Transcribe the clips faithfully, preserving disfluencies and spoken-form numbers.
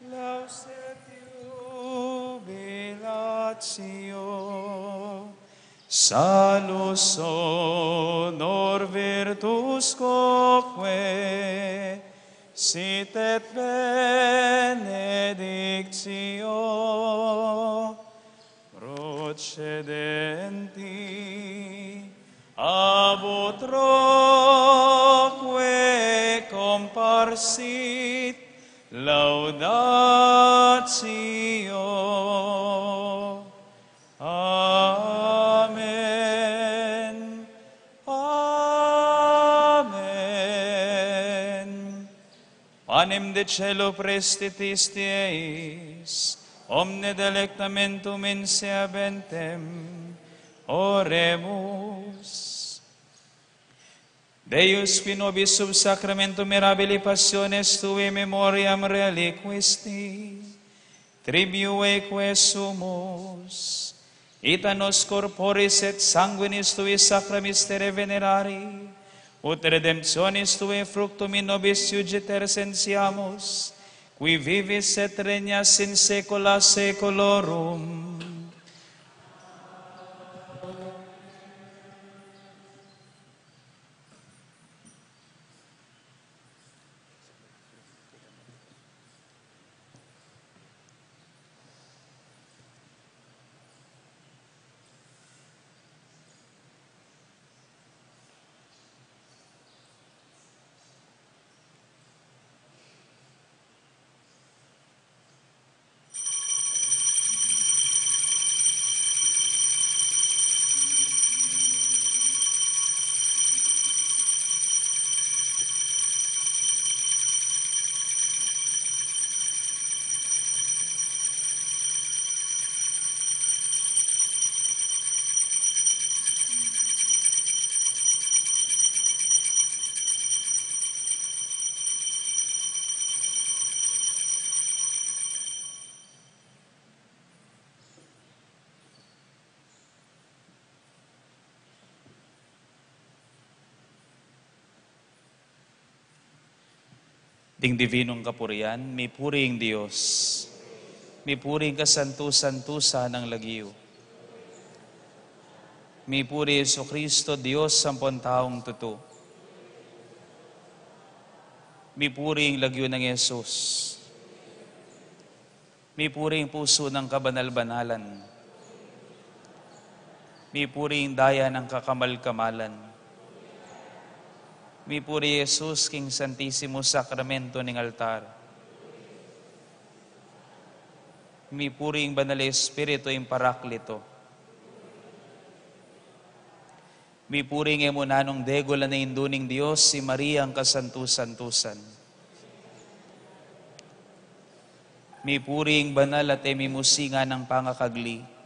Lauset iubilatio, salus honor virtus quoque, sit et benedictio procedenti ab utroque comparsit laudatio. Amen. Amen. Panem de caelo prestitis te eis, omne delectamentum inseabentem. Oremus. Deus, qui nobis sub sacramentum mirabilis passionis tuae memoriam reliquisti, tribuique sumus, ita nos corporis et sanguinis tuis sacra mysteriae venerari, ut redemptionis tuae fructum in nobis iugiter sentiamus, qui vivis et regnas in saecula saeculorum. Ding divinong kapurian, mipuri ing Dios. Mipuri ing kasantu-santusan nang lagyu. Mipuri i Jesucristo, Dios ampon taung tutu. Mipuri ing lagyu nang Jesus. Mipuri ing pusu nang kabanal-banalan. Mipuri ing daya nang kakamal-kamalan. Mipuri i Jesus king Santisimo Sakramento ning altar. Mipuri ing Banal a Espiritu, ing Paraklito. Mipuri ing e mu nanung degul a Indu ning Dios, i Maria, ing kasantu-santusan. Mipuri ing banal at e mimusingan a pangakagli.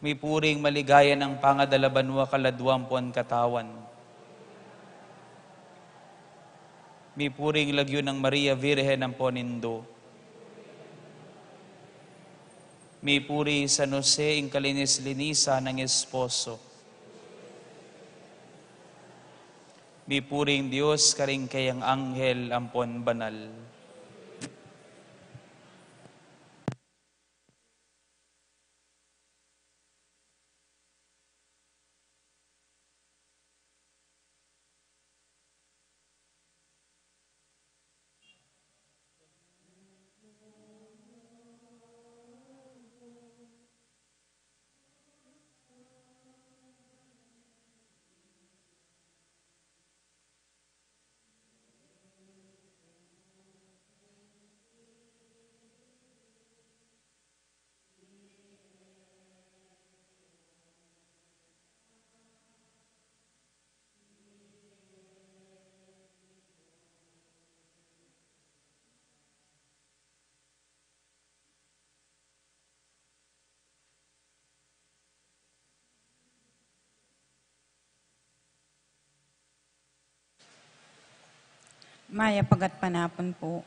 Mipuri ing maligaya nang pangadala banua kaladua ampon katawan. Mipuri ing lagyu nang Maria Virgen ampon Indu. Mipuri i San Jose, ing kalinis-linisan nang esposo. Mipuri ing Dios karing kayang anghel ampon banal. Mayap a gatpanapun pu.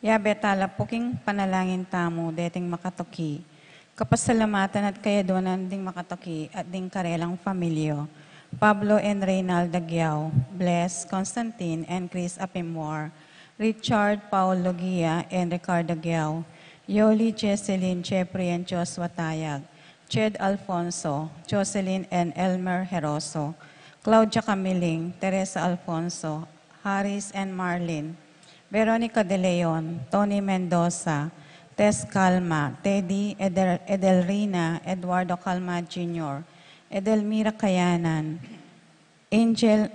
Yabe tala pu king panalangin tamu deting makatuki. Kapasalamatan at kayaduanan ding makatuki at ding karelang pamilya. Pablo and Reynalda Guiao, Bless, Constantine and Chris Apimor, Richard, Paul Logia and Ricardo Guiao, Yoli, Jesselyn, Jeffrey and Joshua Tayag, Ched Alfonso, Jocelyn and Elmer Heroso, Claudia Camiling, Teresa Alfonso, Harris and Marlin, Veronica De Leon, Tony Mendoza, Tess Calma, Teddy, Edel-, Edelrina, Eduardo Calma Junior, Edelmira Kayanan, Angel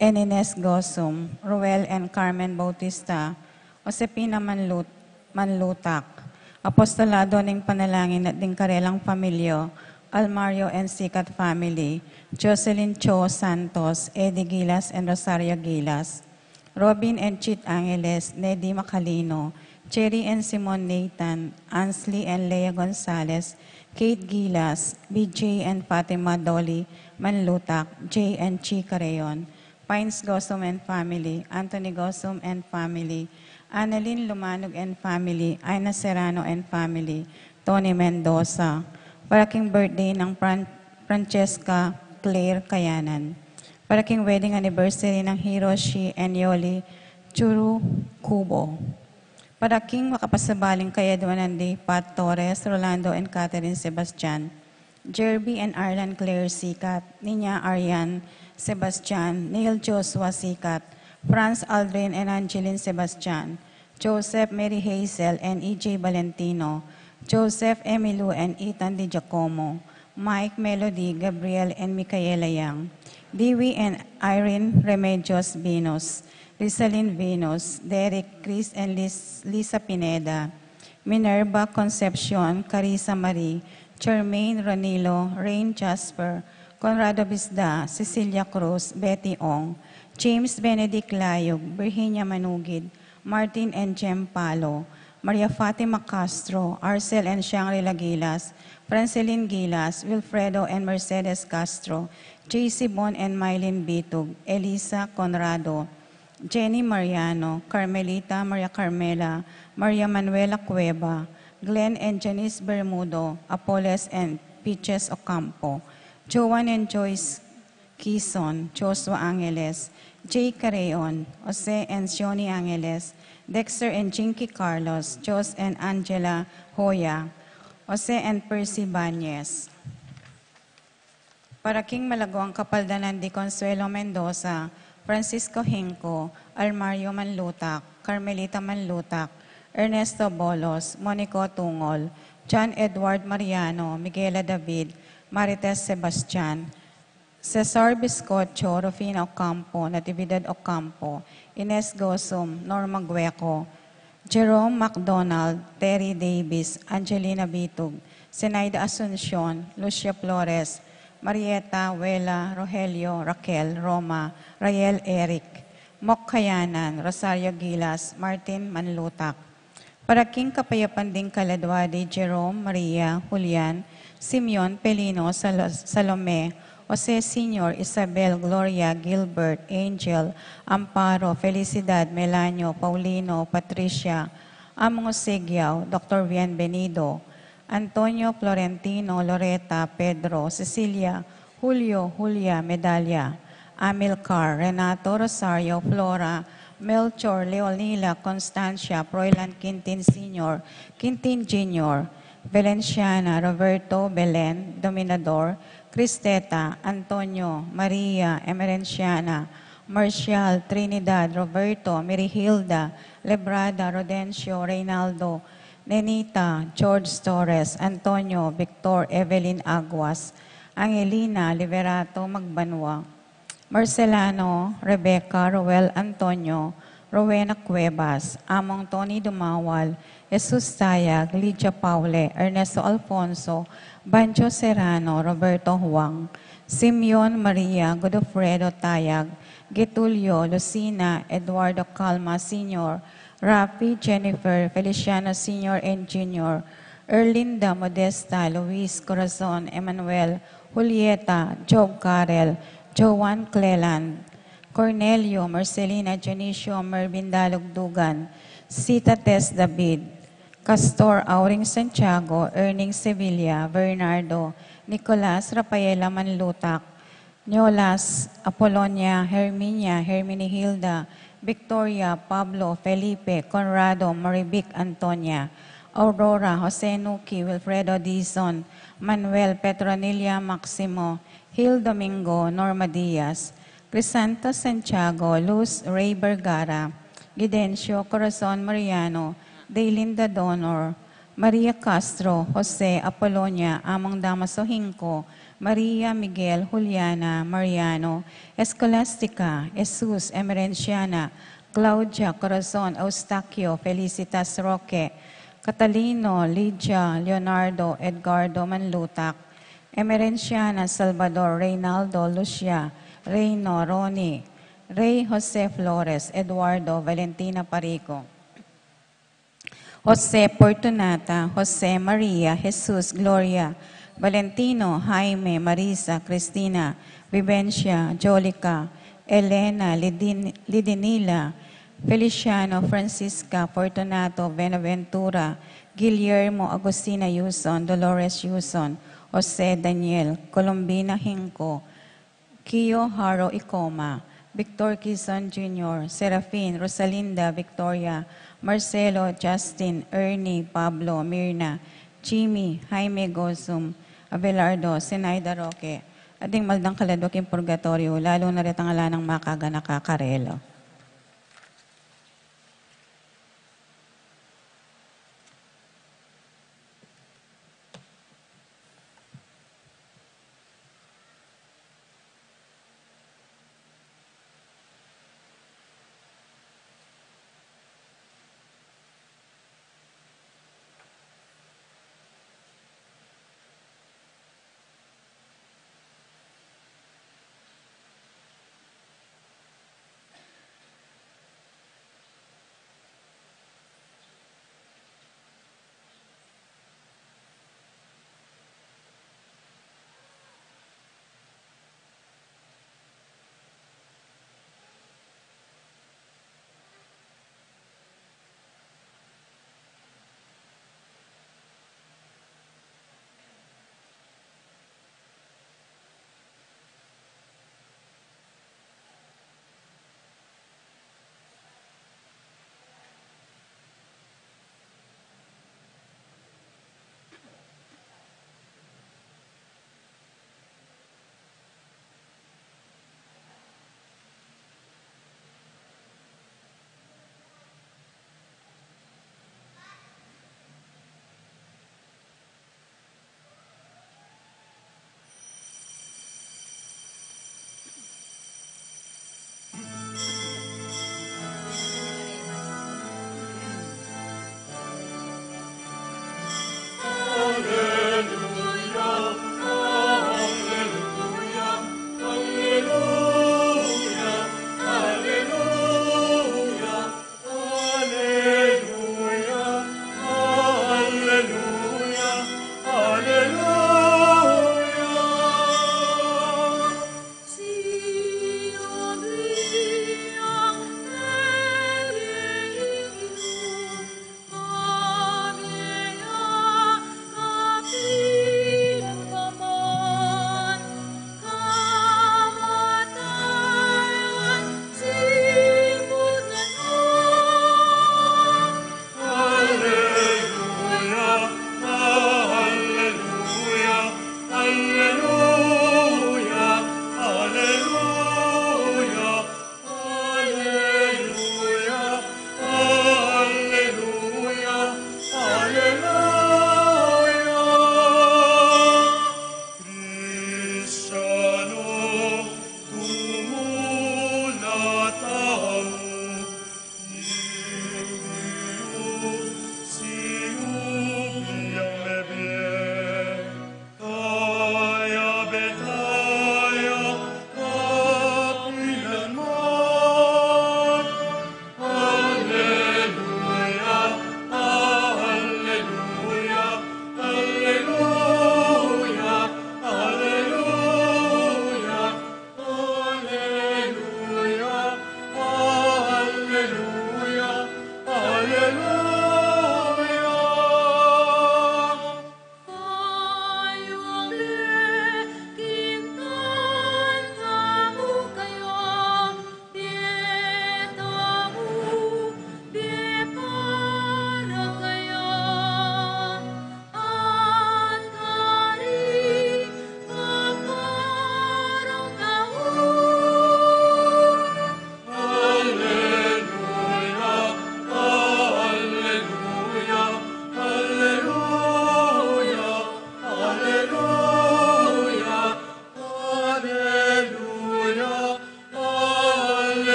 and Ines Gosum, Ruel and Carmen Bautista, Josepina Manlut-, Manlutak, Apostolado ning Panalangin at ding karelang pamilya, Almario and Sikat family, Jocelyn Cho Santos, Eddie Gilas and Rosario Gilas, Robin and Chit Angeles, Nedi Macalino, Cherry and Simon Nathan, Ansley and Lea Gonzalez, Kate Gilas, B J and Fatima Dolly Manlutak, Jay and Chi Carreon, Pines Gosum and family, Anthony Gosum and family, Annalyn Lumanog and family, Ina Serrano and family, Tony Mendoza. Para king birthday ng Fran-, Francesca Claire Kayanan. Para king wedding anniversary ng Hiroshi and Yoli Churu Kubo. Para king makapasabaling kayaduanan di Pat Torres, Rolando and Catherine Sebastian, Jerby and Arlan Claire Sikat, Nina Arian Sebastian, Neil Joshua Sikat, Franz Aldrin and Angeline Sebastian, Joseph, Mary Hazel and E J Valentino, Joseph, Emilu and Ethan Di Giacomo, Mike, Melody, Gabriel and Micaela Yang, Dewey and Irene Remedios Venus, Rizalin Venus, Derek, Chris and Lis-, Lisa Pineda, Minerva, Concepcion, Carissa Marie, Charmaine, Ronilo, Rain, Jasper, Conrado Bisda, Cecilia Cruz, Betty Ong, James Benedict Layug, Virginia Manugid, Martin and Jem Palo, Maria Fatima Castro, Arcel and Shangri-La Gilas, Francelin Gilas, Wilfredo and Mercedes Castro, J C Bon and Mylene Bitug, Elisa Conrado, Jenny Mariano, Carmelita, Maria Carmela, Maria Manuela Cueva, Glenn and Janice Bermudo, Apoles and Peaches Ocampo, Joan and Joyce Kison, Joshua Angeles, Jay Carreon, Jose and Sioni Angeles, Dexter and Jinky Carlos, Jos and Angela Hoya, Jose and Percy Bañez. Para king malaguang kapaldanan di Consuelo Mendoza, Francisco Hinco, Almario Manlutak, Carmelita Manlutak, Ernesto Bolos, Monico Tungol, John Edward Mariano, Miguela David, Marites Sebastian, Cesar Biscocho, Rufina Ocampo, Natividad Ocampo, Ines Gosum, Norma Gueco, Jerome McDonald, Terry Davis, Angelina Bitug, Zenaida Asuncion, Lucia Flores, Marieta, Wela, Rogelio, Raquel, Roma, Rael, Eric, Mok Kayanan, Rosario Gilas, Martin Manlutak. Para king kapayapan ding kaladua di Jerome, Maria, Julian, Simeon, Pelino, Salo-, Salome, Jose Senior, Isabel, Gloria, Gilbert, Angel, Amparo, Felicidad, Melanio, Paulino, Patricia, Among Jose Guiao, Doctor Bienvenido, Antonio, Florentino, Loreta, Pedro, Cecilia, Julio, Julia, Medalia, Amilcar, Renato, Rosario, Flora, Melchor, Leonila, Constancia, Froilan Quintin Senior, Quintin Junior, Valenciana, Roberto, Belen, Dominador, Cristeta, Antonio, Maria, Emerenciana, Marcial, Trinidad, Roberto, Mirihilda, Lebrada, Rodencio, Reynaldo, Nenita, George Torres, Antonio, Victor, Evelyn Aguas, Angelina, Liberato, Magbanua, Marcelano, Rebecca, Roel Antonio, Rowena Cuevas, Among Tony Dumawal, Jesus Tayag, Lydia Paule, Ernesto Alfonso, Banjo Serrano, Roberto Huang, Simeon Maria, Godofredo Tayag, Getulio, Lucina, Eduardo Calma Senior, Rafi, Jennifer, Feliciano Senior and Junior, Erlinda, Modesta, Luis, Corazon, Emmanuel, Julieta, Job Carel, Joan Cleland, Cornelio, Marcelina, Dionisio, Mervin Dalugdugan, Sita Tess David, Castor Auring Santiago, Erning Sevilla, Bernardo, Nicolas, Rafaela Manlutak, Niolas, Apolonia, Herminia, Herminihilda, Victoria, Pablo, Felipe, Conrado, Marivic, Antonia, Aurora, Jose Nuki, Wilfredo Dizon, Manuel, Petronilla, Maximo, Hil Domingo, Norma Diaz, Crisanto Santiago, Luz Ray Vergara, Gidencio Corazon Mariano, Deilinda Donor, Maria Castro, Jose Apolonia, Among Damaso Hinco, Maria, Miguel, Juliana, Mariano, Escolastica, Jesus, Emerenciana, Claudia, Corazon, Eustaquio, Felicitas, Roque, Catalino, Lydia, Leonardo, Edgardo, Manlutak, Emerenciana, Salvador, Reynaldo, Lucia, Reino, Ronnie, Rey, Jose Flores, Eduardo, Valentina Parico, Jose Fortunata, Jose Maria, Jesus, Gloria, Valentino, Jaime, Marisa, Cristina, Vivencia, Jolica, Elena, Lidin-, Lidinila, Feliciano, Francisca, Fortunato, Benaventura, Guillermo, Agustina Yuson, Dolores Yuson, Jose, Daniel, Colombina Hinco, Kio Haro Icoma, Victor Kison Junior, Serafin, Rosalinda, Victoria, Marcelo, Justin, Ernie, Pablo, Mirna, Jimmy, Jaime Gozum, Abelardo, Sinaida Roque, at ding maldang kaladwa king purgatoryo, lalu na retang ala nang makaganaka karela.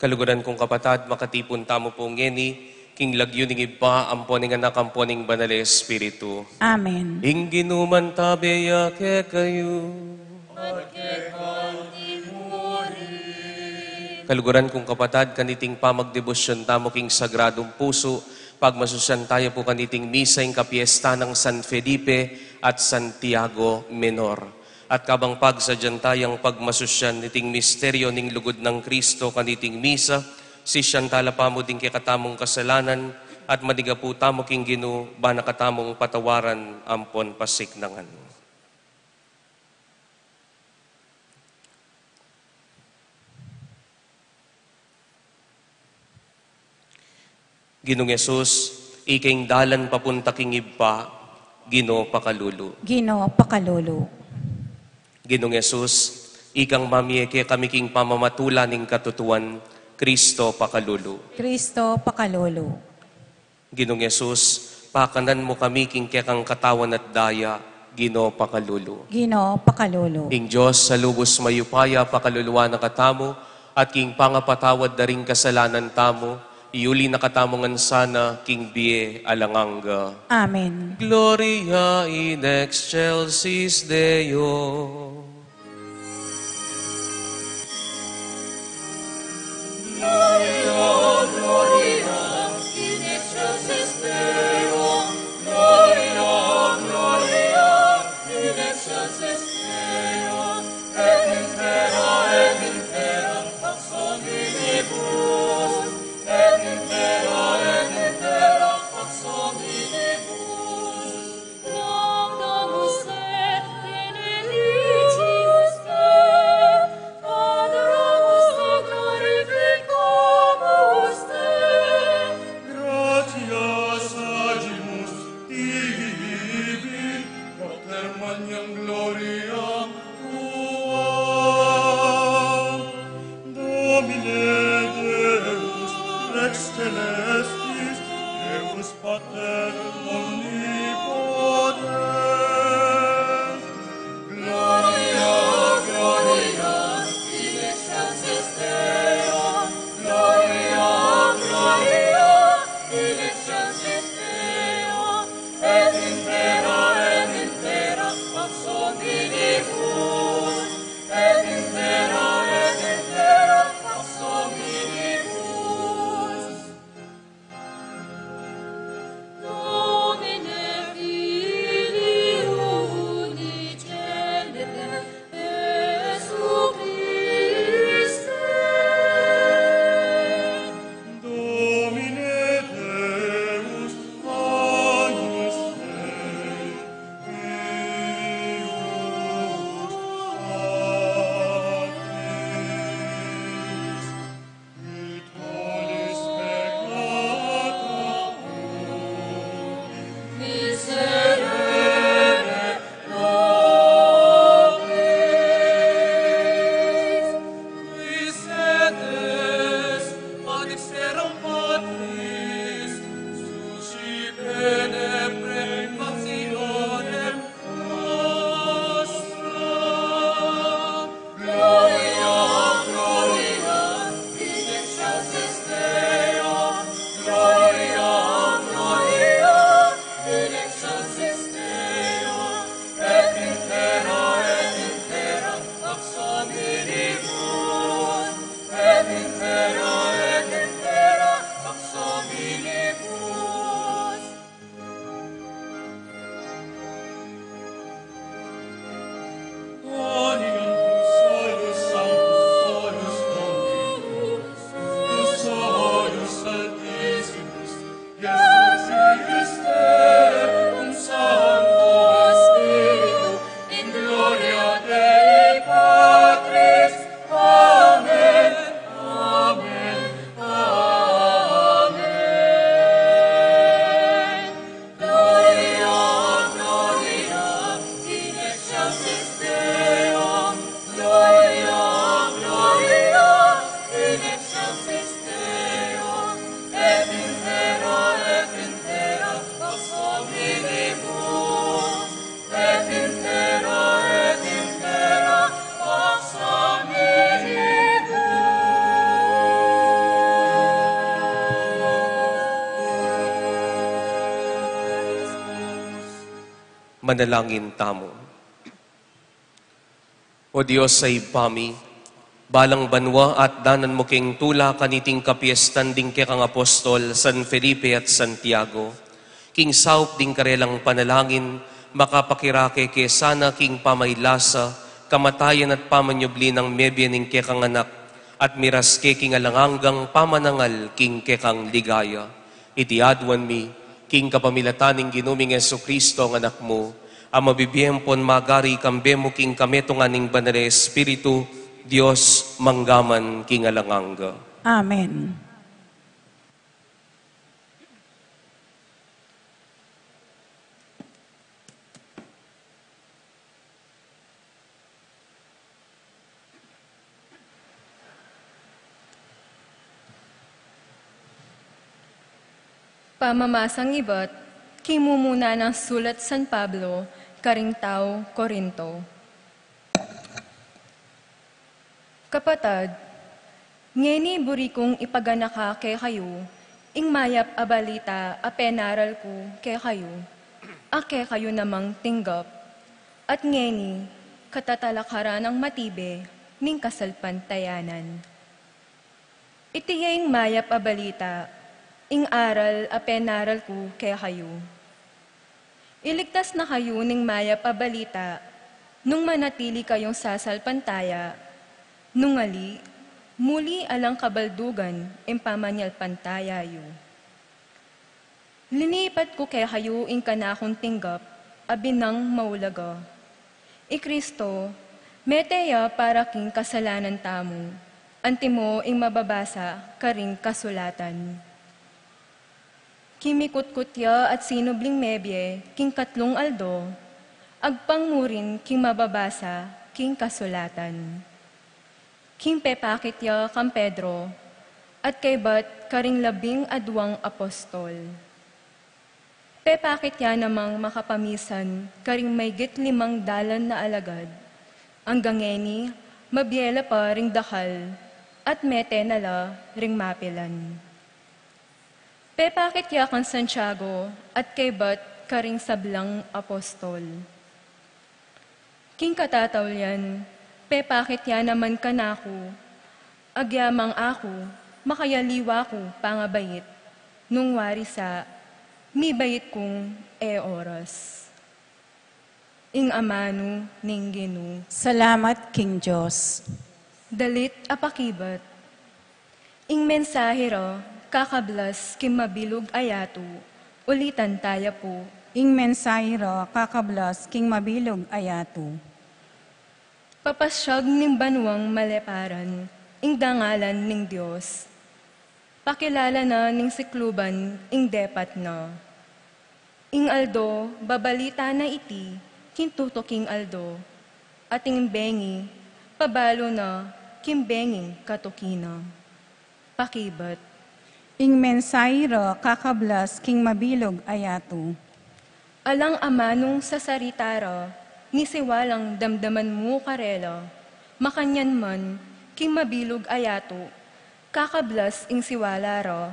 Kaluguran kung kapatad, makatipun tamu pu ngeni king lagyu ning Ibpa, ampo ning Anak, ampo ning Banal a Espiritu. Amen. Ing Ginu mantabe ya kekayu. Kaluguran kung kapatad, kaniting pamagdebosyon tamu king Sagradong Pusu, pagmasusyan taya pu kaniting misa ing kapiesta nang San Felipe at Santiago Menor. At kabang pagsadyan tayang pagmasusyan niting misteryo ning lugud nang Kristo kaniting misa, sisian tala pamu ding kekatamung kasalanan, at manigapu tamu king Ginu, bana katamung patawaran ampon pasiknangan. Ginung Jesus, ika ing dalan papunta king Ibpa, Ginu pakalulu. Ginu pakalulu. Ginung Jesus, ikang mamie kekami king pamamatula ning katutuan, Kristo pakalulu. Kristo pakalulu. Ginung Jesus, pakanan mu kami king kekang katawan at daya, Ginu pakalulu. Ginu pakalulu. Ing Dios a lubus mayupaya pakaluluan na katamu, at king pangapatawad da ring kasalanan tamu, iuli na katamu ngan sana king bie alang angga. Amen. Gloria in excelsis Deo. Gloria, Gloria in excelsis Deo. Gloria, Gloria in excelsis Deo. Et in terra, et in terra pax hominibus. Et in terra, et in terra pax hominibus. Laudamus te, benedicimus te, adoramus te, glorificamus te. Gratias agimus tibi, Pater, magnam gloriam tuam. Domine Deus, Rex celestis, Deus Pater omnipotens. Gloria, Gloria in excelsis Deo. Gloria, Gloria in excelsis Deo. Et in terra, et in terra pax hominibus. Et in terra, et in terra pax hominibus. Manalangin tamu. O Dios a Ibpa mi, balang banua atdanan mu king tula kaniting kapiestan ding kekang apostol San Felipe at Santiago. King saup ding karelang panalangin, makapakirake ke sana king pamailasa, kamatayan at pamanyubli nang mebie ning kekang anak, at miras ke king alang anggang pamanangal king kekang ligaya. Iti aduan mi, king kapamilatan ning Ginu ming Jesucristo a Anak mu, a mabibie ampon magari kambe mu king kametungan ning Banal a Espiritu, Dios, mangga man king alang angga. Amen. Pamamasang ibat king mumuna nang sulat San Pablo karing tau Corinto. Kapatad, ngeni buri kung ipaganaka kekayu ing mayap a balita a penaral ku kekayu, a kekayu namang tinggap, at ngeni katatalakaran nang matibe ning kasalpantayanan. Iti ya ing mayap a balita, ing aral a penaral ku kekayu. Iligtas na kayu ning mayap a balita nung manatili kayung sasalpantaya, nung ali, muli alang kabaldugan ing pamanyalpantaya yu. Linipat ku kekayu ing kanakung tinggap a binang maulaga. I Kristo, mete ya para king kasalanan tamu, antimo ing mababasa karing kasulatan. Kimikutkut ya at sinubling mebie king katlung aldo, agpang murin king mababasa king kasulatan. King pepakit ya kang Pedro, at kaybat karing labing aduang apostol. Pepakit ya namang makapamisan karing maygit limang dalan na alagad, anggang ngeni mabie la pa ring dakal, at mete na la ring mapilan. Pepakit ya kang Santiago at kaybat karing sablang apostol. King katataulian, pepakit ya naman kanaku, agyamang aku makayaliwa ku pangabait, nung wari sa, mibait kung e oras. Ing amanu ning Ginu. Salamat king Dios. Dalit a pakibat. Ing mensahe ra kakablas king mabilug a yatu, ulitan taya pu. Ing mensahe ra kakablas king mabilug a yatu. Papasyag ning banuang maleparan ing dangalan ning Dios. Pakilala na ning sikluban ing depat na. Ing aldo babalita na iti king tutuking aldo, at ing bengi pabalu na king benging katuki na. Pakibat. Ing mensahe ra kakablas king mabilug a yatu. Alang amanung sasarita ra ni siwalang damdaman mu karela, makanyan man king mabilug a yatu, kakablas ing siwala ra,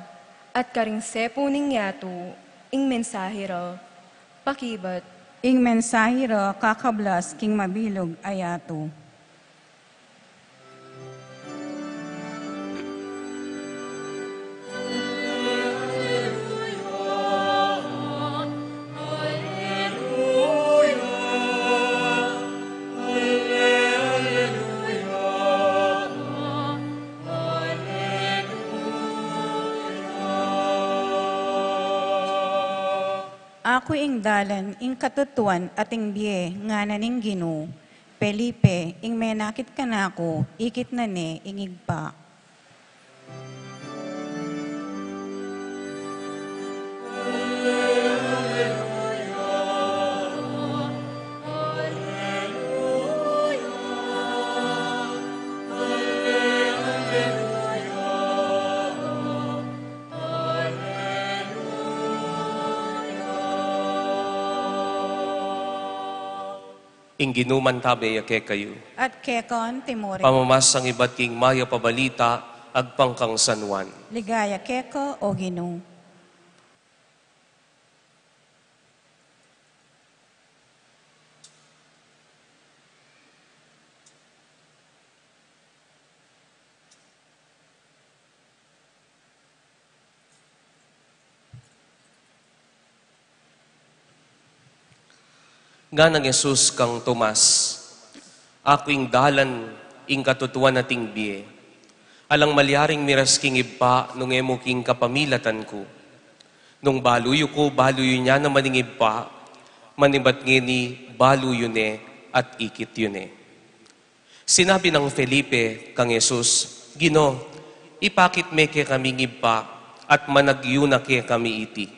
at karing sepu ning yatu ing mensahe ra. Pakibat. Ing mensahe ra kakablas king mabilug a yatu. Aku ing dalan, ing katutuan, at ing bie, ngana ning Ginu. Felipe, ing menakit kanaku, ikit na ne ing Ibpa. Ing Ginu mantabe ya kekayu. At keka antimurin. Pamamasang ibat king mayap a balita agpang kang San Juan. Ligaya keka, O Ginu. Nganang Jesus kang Tomas, "Aku ing dalan, ing katutuan at ing bie. Alang malyaring miras king Ibpa nung e mu king kapamilatan ku. Nung balu yu ku, balu yu ne naman ing Ibpa, manibat ngeni balu yu ne at ikit yu ne." Sinabi nang Felipe kang Jesus, "Ginu, ipakit me kekami ing Ibpa, at managyu na kekami iti."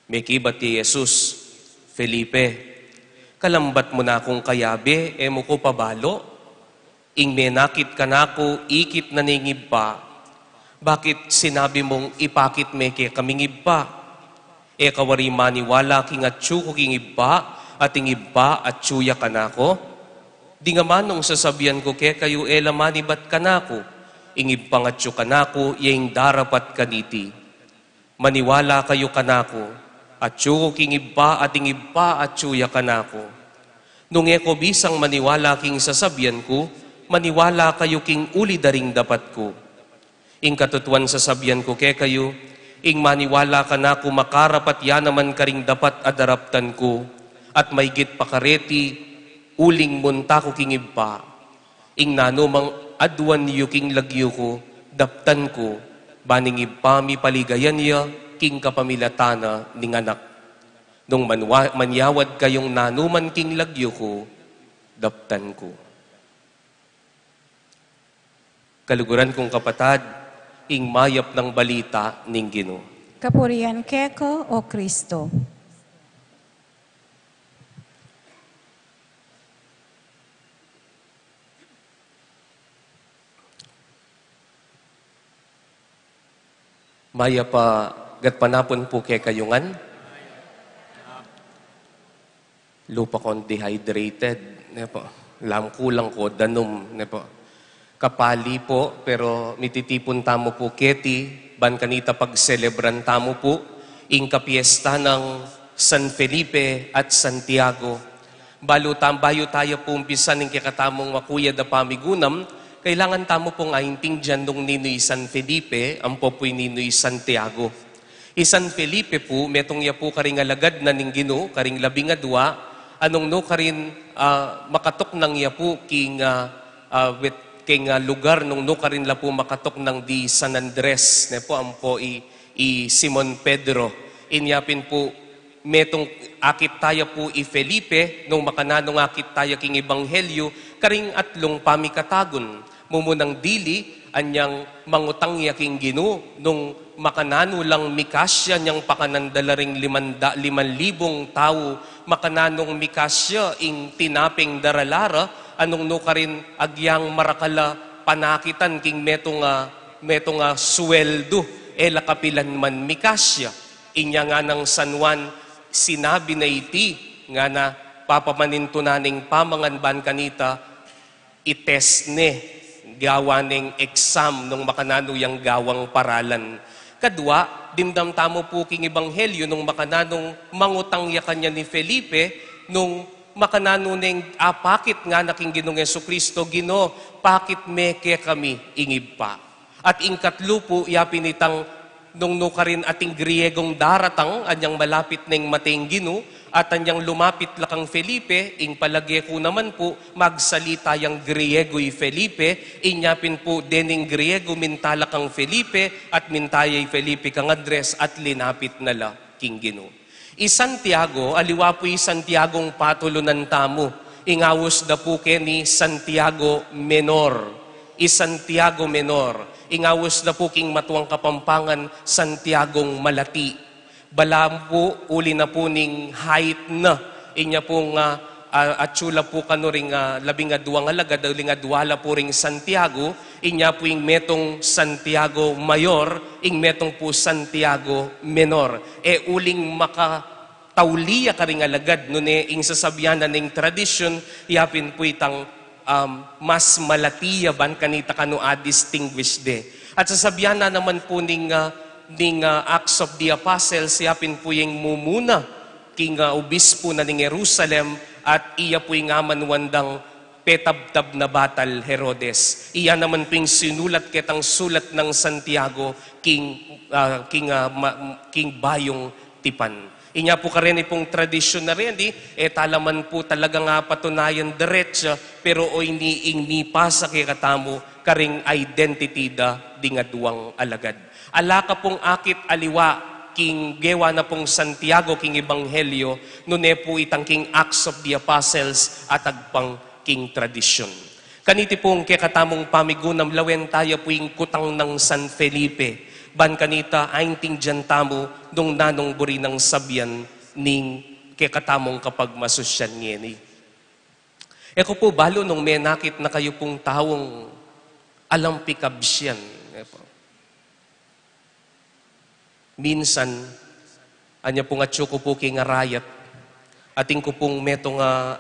Mekibat i Jesus, "Felipe, kalambat mu na kung kayabe, e mu ku pa balu? Ing menakit kanaku, ikit na ne ing Ibpa. Bakit sinabi mung ipakit me kekami ing Ibpa? E ka wari maniwala king atyu ku king Ibpa, at ing Ibpa atyu ya kanaku? Ding amanung sasabian ku kekayu e la manibat kanaku, ing Ibpang atyu kanaku ya ing darapat kaniti. Maniwala kayu kanaku, atyu ku king Ibpa, at ing Ibpa atyu ya kanaku. Nung e ko bisang maniwala king sasabian ku, maniwala kayu king uli da ring dapat ku. Ing katutuan sasabian ku kekayu, ing maniwala kanaku makarapat ya naman karing dapat a daraptan ku, at maygit pa kareti, uling munta ku king Ibpa. Ing nanumang aduan yu king lagyu ku, daptan ku, ban ing Ibpa mi paligayan ya king kapamilatan na ning Anak. Nung manwa-, manyawad kayung nanuman king lagyu ku, daptan ku." Kaluguran kung kapatad, ing mayap nang balita ning Ginu. Kapurian keka, O Kristo. Mayap a gatpanapun pu kekayu ngan. Lupa kong dehydrated, ne po. Lamkulang ko danum, ne po. Kapali po, pero mititipun tamu pu keti, ban kanita pagselebran tamu pu ing kapiesta nang San Felipe at Santiago. Balu tam-, bayu taya pu umpisan ing kekatamung makuyad a pamigunam, kailangan tamu pung aintindian nung ninu i San Felipe, ampo pu ninu i Santiago. I San Felipe pu, metung ya pu karing alagad na ning Ginu, karing labing adua, a nung nukarin, ah, makatuknang ya pu king, ah, ah, wet-, king, ah, lugar nung nukarin la pu makatuknang di San Andres, ne po, ampo i, i Simon Pedro. Inya pin pu, metung akit taya pu i Felipe, nung makananung akit taya king Ebanghelyo, karing atlung pamikatagun. Mumunang dili, anyang mangutang ya king Ginu, nung makananu lang mikasya nyang pakanan da la ring limanda-, liman libung tau, makananung mikasya ing tinapeng daralara, a nung nukarin agyang marakal a panakitan king metung a, metung a sueldu, e la kapilan man mikasya. Inya nganang San Juan, sinabi na iti, ngana, papamanintunan ing pamangan ban kanita, i-test ne, gawan neng exam nung makananu yang gawang paralan. Kadua, dimdam tamu pu king Ebanghelyo nung makananung mangutang ya kanyan i Felipe, nung makananu neng apakit ngana king Ginung Jesucristo, "Ginu, pakit me kekami ing Ibpa." At ing katlu pu, ya pin itang nung nukarin ating Griegong daratang, anyang malapit neng mate ing Ginu, at anyang lumapit la kang Felipe, ing palage ku naman pu, magsalita yang Griego i Felipe, inya pin pu, dening Griego, minta la kang Felipe, at minta ya i Felipe kang Andres, at linapit na la king Ginu. I Santiago, aliwa pu i Santiagong patulunan tamu, ing aus da pu keni Santiago Menor. I Santiago Menor, ing aus da pu king matuang Kapampangan, Santiagong Malati. Balamu pu, uli na pu ning height na, inya pu nga, ah, atyu la pu kanu ring, ah, labing aduang alagad, uling adua la pu ring Santiago, inya pu ing metung Santiago Mayor, ing metung pu Santiago Menor. E uling makatauli ya karing alagad, nune ing sasabian na ning tradisyun, ya pin pu itang, um, mas malati ya ban kanita kanu a-distinguish de. At sasabian na naman pu ning, ah, ning, ah, Acts of the Apostles, ya pin pu ing mumuna king, ah, obispo na ning Jerusalem, at iya pu ing amanuan dang petabtab na batal Herodes. Iya naman pu ing sinulat ketang sulat nang Santiago king, ah, king, ah, ma-, king Bayung Tipan. Inya pu kareni pung tradisyun na reni, e talaman pu talaga nga patunayan diretsa, pero o ini ing mipasa kekatamu karing identity da ding aduang alagad. Ala ka pung akit aliwa king gewa na pung Santiago king Ebanghelyo, nune pu itang king Acts of the Apostles at agpang king tradisyun. Kaniti pung kekatamung pamigunam, lawen taya pu ing kutang nang San Felipe, ban kanita aintindian tamu nung nanung buri nang sabian ning kekatamung kapagmasusyan ngeni. E ku pu balu nung menakit na kayu pung taung alang pikabsian, e pu. Minsan, anya pung atyu ku pu king arayat, atin ku pung metung a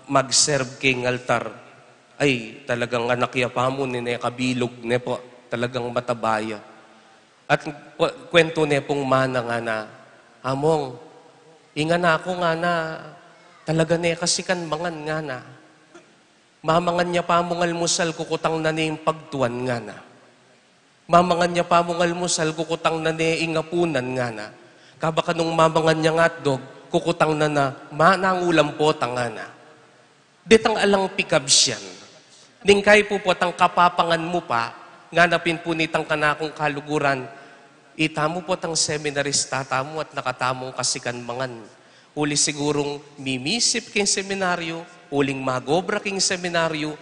mag-serve king altar. Ay, talagang anak ya pamu, nine kabilug, ne pu, talagang mataba ya. At ku-, kuwentu ne pung mana ngana, "Among, ing anak ku ngana, talaga ne kasikan mangan," ngana. "Mamangan ya pamung almusal, kukutang na ne ing pagtuan," ngana. "Mamangan ya pamung almusal, kukutang na ne ing apunan," ngana. Kabang nung mamangan yang hotdog, kukutang na na, "Ma, nanung ulam potang?" ngana. Detang alang pikabsian. Ningkayi pu potang kapapangan mu pa, ngana pin pu nitang kanakung kaluguran, "Itamu potang seminarista tamu at nakatamung kasikan mangan. Uli sigurung mimisip king seminaryo, uling mag-obra king seminaryo,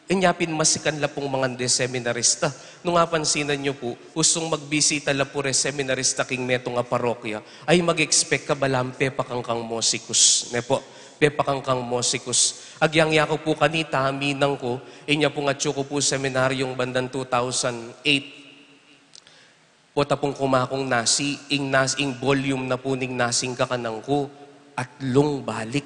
inya pin masikan la pung mangan de seminarista." Nung apansinan yu pu, usung magbisita la pu re seminarista king metung a parokya, ay mag-expect ka balamu pepakangkang musikus, ne pu, pepakangkang musikus. Agyang yaku pu kanita, minang ku, inya pung atyu ku pu seminaryung bandang two thousand eight, pota pung kumakung nasi, ing nas-, ing volume na pu ning nasing kakanan ku, atlung balik,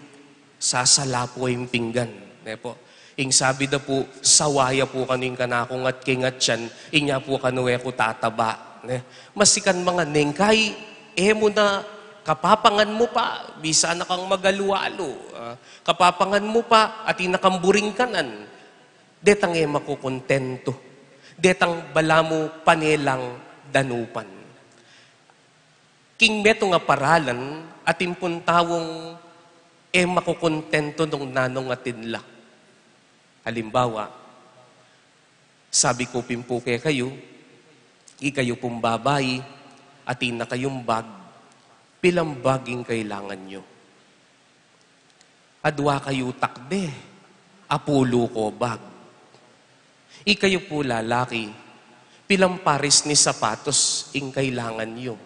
sasala pu ing pinggan, ne pu. Ing sabi da pu, sawa ya pu kanu ing kanakung ngat king atyan, inya pu kanu e ku tataba, ne. Masikan mangan, ningkayi, e mu na, kapapangan mu pa, bisa na kang mag-alu-alu, ah, kapapangan mu pa, atin na kang buring kanan. Detang e makukontentu. Detang balamu pane lang danupan. King metung a paralan, atin pung taung e makukontentu nung nanung atin la. Halimbawa, sabi ku pin pu kekayu, ikayu pung babai, atin na kayung bag, pilang bag ing kailangan yu? Adwa kayu takbe, apulu ko bag. Ikayu pu lalaki, pilang paris ning sapatos ing kailangan yu?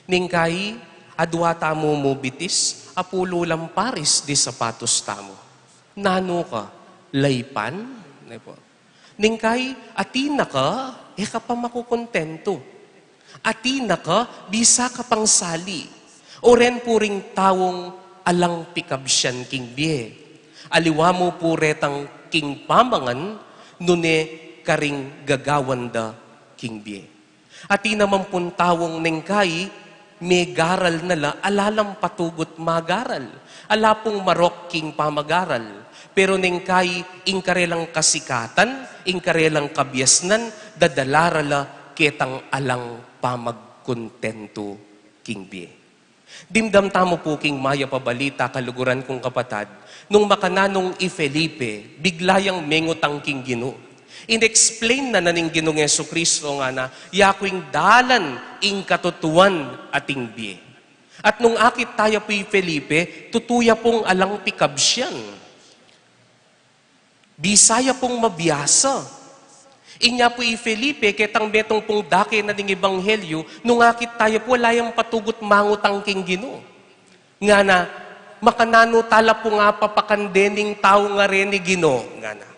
Ningkayi, adwa tamu mu bitis, apulu lang paris di sapatos tamu. Nanu ka, laypan? Ne pu. Ningkayi, atin na ka, e ka pa makukontentu. Atin na ka, bisa ka pang sali. O ren pu ring taung alang pikabsian king bie. Aliwa mu pu retang king pamangan, nune karing gagawan da king bie. Atin naman pung taung ningkayi, megaral na la, ala lang patugut magaral. Ala pung marok king pamagaral. Pero ningkayi, ing karelang kasikatan, ing karelang kabiasnan, dadala ra la ketang alang pamagkontentu king bie. Dimdam tamu pu king mayap a balita, kaluguran kung kapatad, nung makananu i Felipe, bigla yang mengutang king Ginu. In-explain na na ning Ginung Jesucristo ngana, "Yaku ing dalan, ing katutuan, at ing bie." At nung akit taya pu i Felipe, tutu ya pung alang pikabsian. Bisa ya pung mabiasa. Inya pu i Felipe, ketang metung pung dake na ning ebanghelyu, nung akit taya pu, ala yang patugut mangutang king Ginu. Ngana, "Makananu tala pung apapakan dening taung reni, Ginu?" ngana.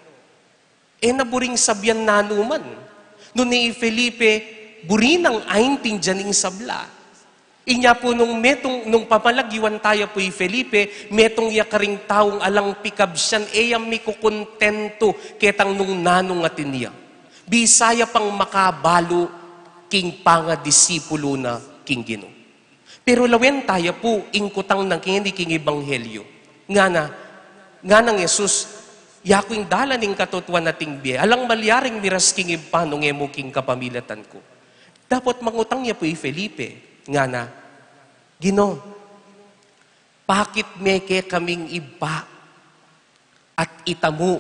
E na buring sabian nanu man. Nune i Felipe, buri nang aintindian ing sabla. Inya pu nung metung, nung pamalagiwan taya pu i Felipe, metung ya karing taung alang pikabsian, e ya mikukontentu ketang nung nanung atin ya. Bisa ya pang makabalu king pangadisipulu na king Ginu. Pero lawen taya pu ing kutang na ngeni king ebanghelyu. Ngana, nganang Jesus, "Yaku ing dalan, ing katutuan, at ing bie. Alang malyaring miras king Ibpa nung e mu king kapamilatan ku." Dapot mangutang ya pu i Felipe. Ngana, Ginu, pakit me kekaming ibpa, at ita mu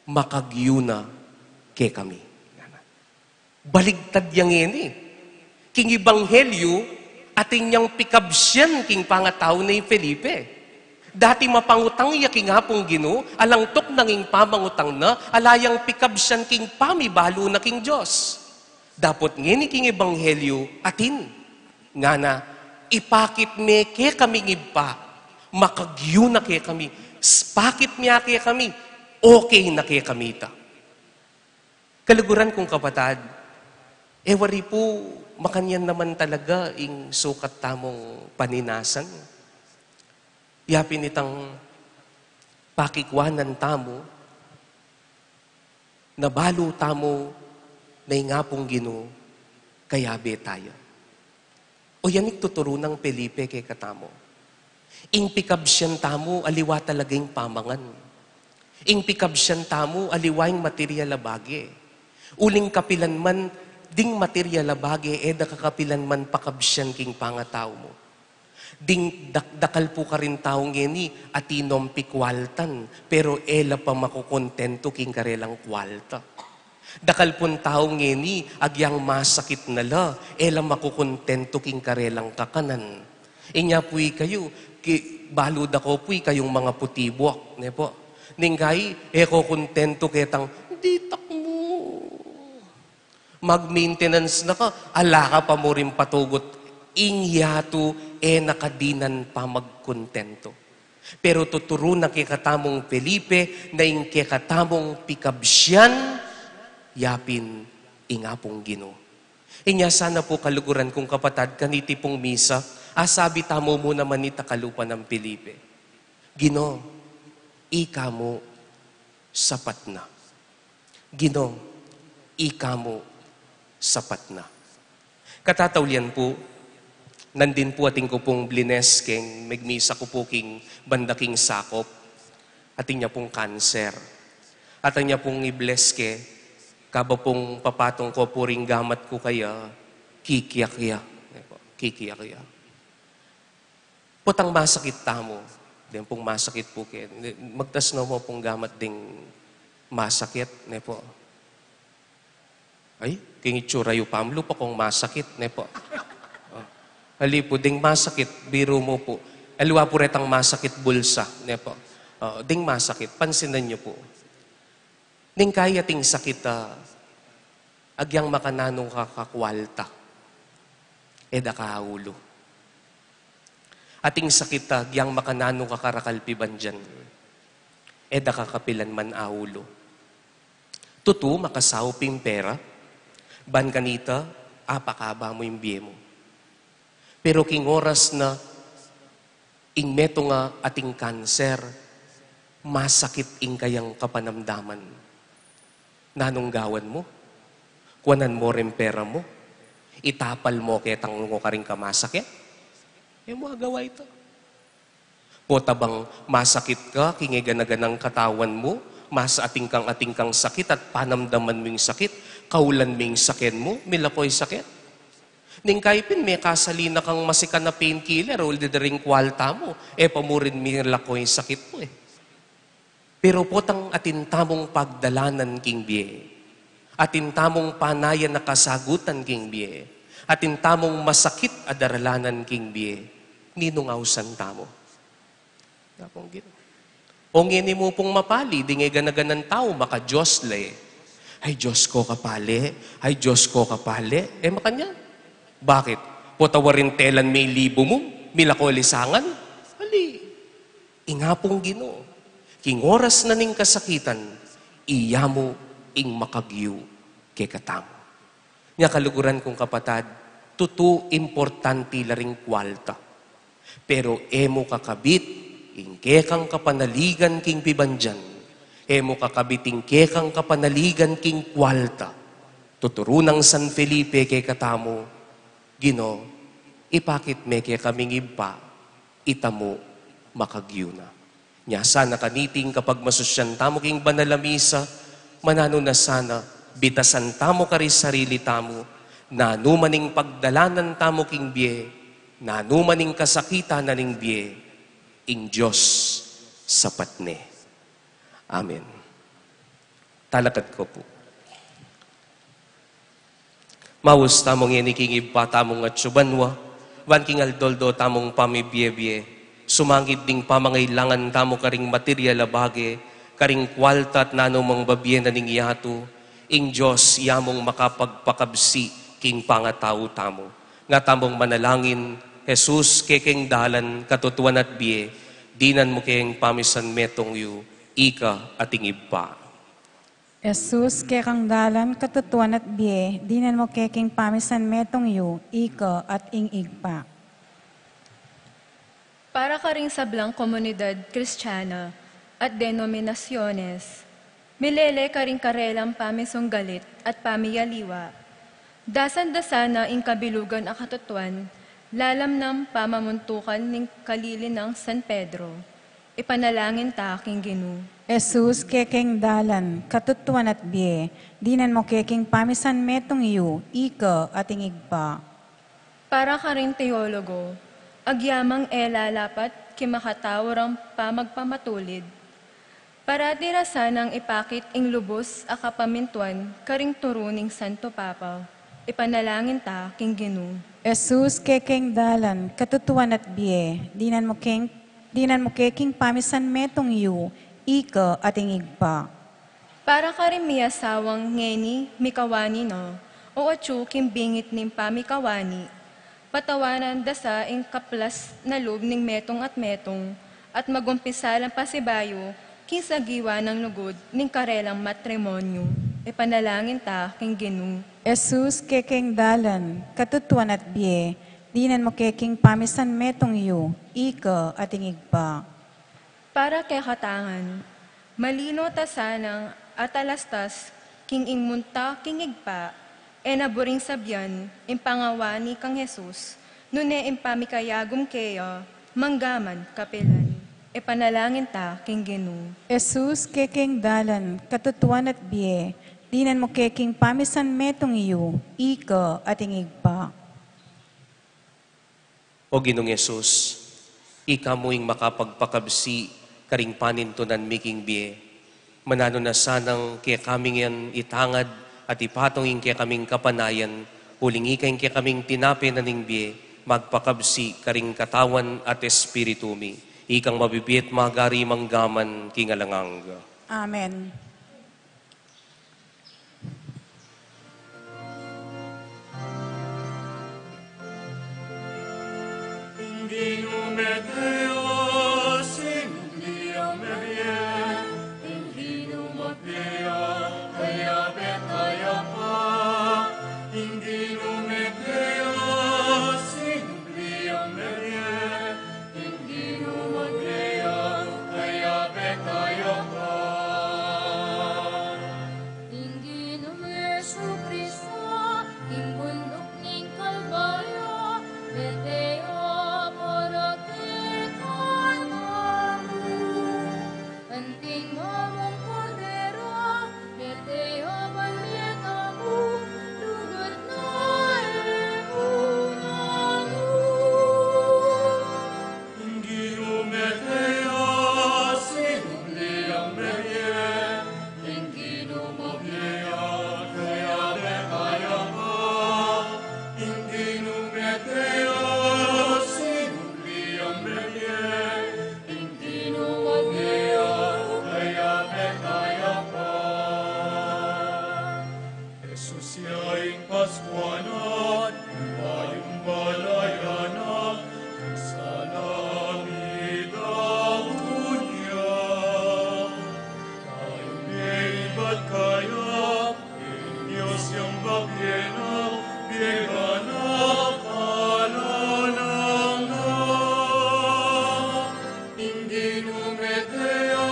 makagyu na kekami. Baligtad ya ngeni. King ebanghelyu, atin yang pikabsian king pangatau na i Felipe. Dati mapangutang ya king Apung Ginu, alang tuknang ing pamangutang na, ala yang pikabsian king pamibalu na king Dios. Dapot ngeni king ebanghelyu, atin. Ngana, ipakit me kekaming ibpa, makagyu na kekami, s-, pakit me kekami, okay na kekami ita. Kaluguran kung kapatad, e wari pu, makanyan naman talaga ing sukat tamung paninasan. Ya pin itang pakikwanan tamu, na balu tamu na ing Apung Ginu, kayabe taya. O yan ing tuturu nang Felipe kekatamu. Ing pikabsian tamu, aliwa talaga ing pamangan. Ing pikabsian tamu, aliwa ing material a bage. Uling kapilan man, ding material a bage, e da ka kapilan man pakabsian king pangatau mu. Ding dak-, dakal pu karin tau ngeni, atin nong pikwaltan, pero e la pa makukontentu king karelang kwalta. Dakal pung tau ngeni, agyang masakit na la, e la makukontentu king karelang kakanan. Inya pu ikayu, ki-, balu da ko pu ikayung manga putibuak, ne pu. Neng kai, e ko kontentu ketang, ditak mu. Mag-maintenance na ka, ala ka pa mu ring patugut, ing yatu e na ka dinan pamagkontentu. Pero tuturu na kekatamung Felipe na ing kekatamung pikabsian, ya pin ing Apung Ginu. Inya sana pu kaluguran kung kapatad kaniti pung misa, asabi tamu mu naman ita kalupa nang Felipe. Ginu, ika mu sapat na. Ginu, ika mu sapat na. Katataulian pu, nandin pu atin ku pung blines keng megmisa ku pu king banda king sakop, atin ya pung kanser. Atin ya pung i-bless ke, kaba pung papatung ko pu ring gamat ku kaya, kikiak ya. Kikiak ya. Potang masakit tamu, deng pung masakit pu ke, magtas no mu pung gamat ding masakit, ne pu. Ay, king itsura yu pamlu pa kung masakit, ne pu. O. Ali pu, ding masakit, biru mu pu. Aliwa pu retang masakit bulsa, ne pu. O, ding masakit, pansinan yu pu. Neng kai ating sakit a, agyang makananu ka kakwalta, e da ka aulu. Ating sakit a, agyang makananu ka karakal pibandian, e da ka kapilan man aulu. Tutu, makasaup ing pera, ban kanita, apakaba mu ing bie mu. Pero king oras na, ing metung a ating kanser, masakit ing kayang kapanamdaman. Nanung gawan mu? Kuanan mu ring pera mu? Itapal mu ketang lungo karing kamasakit? E mu agawa ita. Pota bang masakit ka, king e gana-ganang katawan mu, mas ating kang, ating kang sakit at panamdaman mu ing sakit, kaulan mu ing saken mu, milako ing sakit? Neng kai pin, mekasali na kang masikan a painkiller, uli da ring kwalta mu, e pa mu rin milako ing sakit mu e. Pero potang atin tamung pagdalanan king bie, atin tamung panayan a kasagutan king bie, atin tamung masakit a daralanan king bie, ninung ausan tamu? Apung Ginu. O ngeni mu pung mapali, ding e gana-ganan tau, maka-Dios la e. Ay, Dios ko kapali, ay, Dios ko kapali. E makanyan. Bakit? Pota waring telan me ing libu mu, milako lisangan? Ali. Ing Apung Ginu, king oras na ning kasakitan, iya mu ing makagyu kekatamu. Nya kaluguran kung kapatad, tutu importanti la ring kwalta. Pero e mu kakabit ing kekang kapanaligan king pibandian. E mu kakabit ing kekang kapanaligan king kwalta. Tuturu nang San Felipe kekatamu, Ginu, ipakit me kekaming ibpa, ita mu makagyu na. Nya sana kaniting kapagmasusian tamu king banal a misa, mananu na sana, bitasan tamu karing sarili tamu, nanu man ing pagdalanan tamu king bie, Nanu man ing kasakitan na ning bie, ing Dios sapat ne. Amen. Talakad ko pu. Maus tamu ngeni king Ibpa tamung atsu banua, ban king aldo-aldo tamung pamibie-bie, sumangib ding pamangailangan tamu karing material a bage, karing kwalta at nanu mang babie na ning yatu, ing Dios ya mung makapagpakabsi king pangatau tamu. Nga tamung manalangin, Jesus, kekeng dalan, katutuan at bie, dinan mu keng pamisan metung yu, ika at ing Ibpa. Jesus, kekeng dalan, katutuan at bie, dinan mu kekeng pamisan metung yu, ika at ing Ibpa. Para karing sablang komunidad Kristiana at denominasyones, milele karing karelang pamisunggalit at pamiyaliwa, dasan da sana ing kabilugan a katutuan, lalam nang pamamuntukan ning kalili nang San Pedro. Ipanalangin ta king Ginu. Jesus, kekeng dalan, katutuan at bie, dinan mu kekeng pamisan metung yu, ika at ing Ibpa. Para karing teologo, agyamang e lalapat king makatau rang pamagpamatulid, parati ra sanang ipakit ing lubus a kapamintuan karing turu ning Santo Papa. Ipanalangin ta king Ginu. Jesus, kekeng dalan, katutuan at bie, dinan mu keng, dinan mu kekeng pamisan metung yu, ika at ing Ibpa. Para karing miasawang ngeni mikawani na, o atsu king bingit ning pamikawani, patawanan da sa ing kaplas na lub ning metung at metung, at magumpisa lang pasibayu king sagiwa nang lugud ning karelang matrimonyu. Ipanalangin ta king Ginu. Jesus, kekeng dalan, katutuan at bie, dinan mu kekeng pamisan metung yu, ika at ing Ibpa. Para kekatangan, malino ta sanang atalastas king ing munta king Ibpa, e na buring sabian ing pangawani kang Jesus, nune ing pamikayagum keya manggaman kapilan. Ipanalangin ta king Ginu. Jesus, kekeng dalan, katutuan at bie, dinan mu kekeng pamisan metung yu, ika at ing Ibpa. O Ginung Jesus, ika mu ing makapagpakabsi karing panintunan mi king bie. Mananu na sanang kekami ngan itangad at ipatung ing kekaming kapanayan, uling ika ing kekaming tinape na ning bie, magpakabsi karing katawan at espiritu mi. Ikang mabibie at magari manggaman king alang angga. Amen. Ing Ginung Jesucristo, king bunduk ning Kalbaryo, mete ya para kekatamu. Anting mamung Kordero, mete ya para kekatamu, lugud na e mu nanu. Ing Ginu mete ya, sinubli yang mebie. Ing Ginu mabie ya, kayabe tamu pa. Ing Ginu mete ya, sinubli yang mebie. Ing Ginu mabie ya, kayabe tamu pa. Jesus ya ing Paskuanan, ing bayung balayan na, ing sana midaun ya. Tayung e ibat kaya, ing Dios yang babie na, bie ganap alang angga. Ing Ginu mete ya,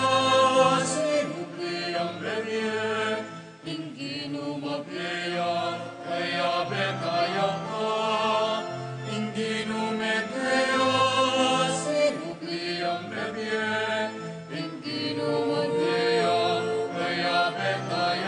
sinubli yang mebie. Ing Ginu mabie ya, kayabe tamu pa. Ing Ginu mete ya, sinubli yang mebie. Ing Ginu mabie ya, kayabe tamu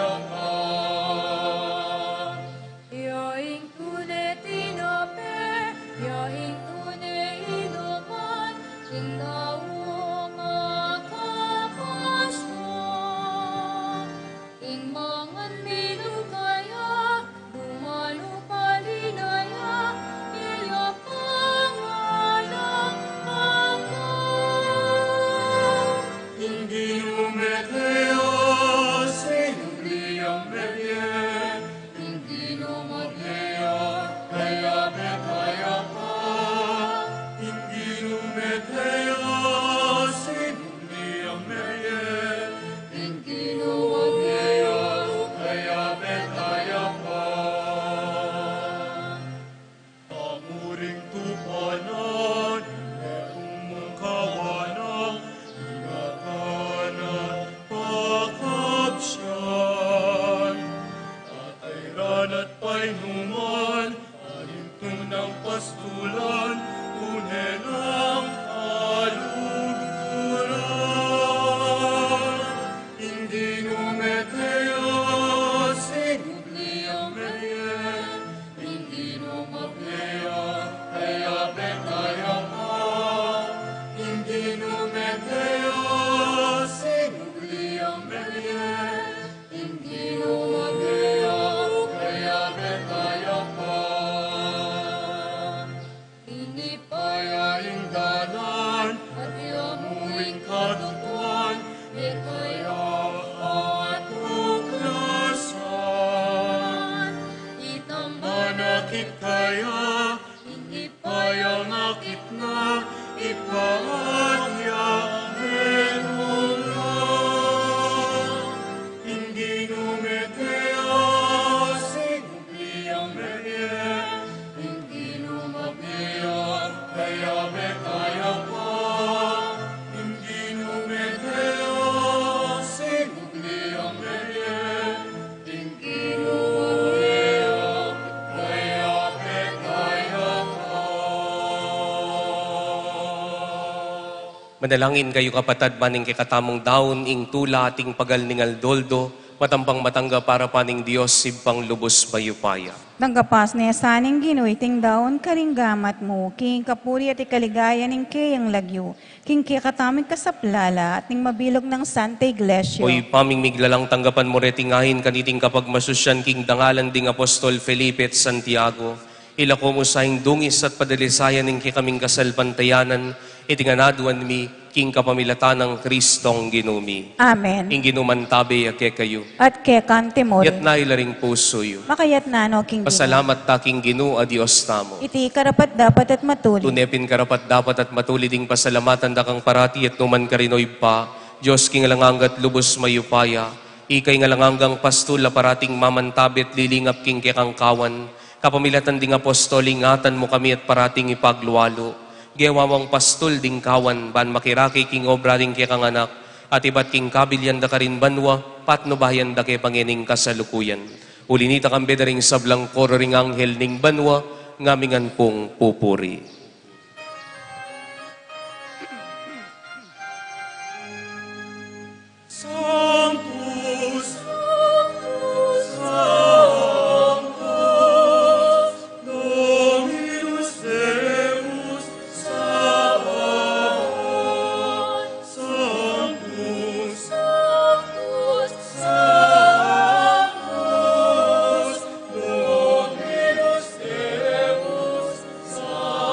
Manalangin kayu, kapatad, ban ing kekatamung daun ing tula at ing pagal ning aldo-aldo, matampang matanggap arapan ning Dios Ibpang lubus mayupaya. Tanggapan na sa ning Ginu iting daun karing gamat mu, king kapurian at ikaligaya ning keyang lagyu, king kekatamung kasaplalan at ning mabilug nang Santa Iglesia. O Ibpa ming miglalang, tanggapan mu reting ain kaniting kapagmasusian king dangalan ding Apostol Felipe at Santiago. Ilako mu sa ing dungis at padalisayan ning kekaming kasalpantayanan, iti ngan aduan mi king kapamilatan nang Kristong Ginu mi. Amen. Ing Ginu mantabe ya kekayu. At keka mu rin. Itas yu la ring pusu yu. Makaitas no king Ginu. Pasalamat ta king Ginu a Dios tamu. Iti karapat-dapat at matulid. Tune pin karapat-dapat at matulid ing pasalamatan da kang parati at nukarin man, O Ibpa, Dios king alang angga at lubus mayupaya. Ika ing alang anggang pastul a parating mamantabe at lilingap king kekang kawan. Kapamilatan ding apostol, ingatan mu kami at parating ipaglualu. Gewa mung pastul ding kawan, ban makirake king obra ning kekang Anak, at ibat king kabilian da karin banua, patnubayan da ke pa ngening kasalukuyan. Uli na nita, kambe da ring sablang koro ring anghel ning banua, ngaming ngan pung pupuri. Sanctus, Sanctus, Sanctus, Dominus Deus Sabaoth. Sanctus, Sanctus, Sanctus, Dominus Deus Sabaoth.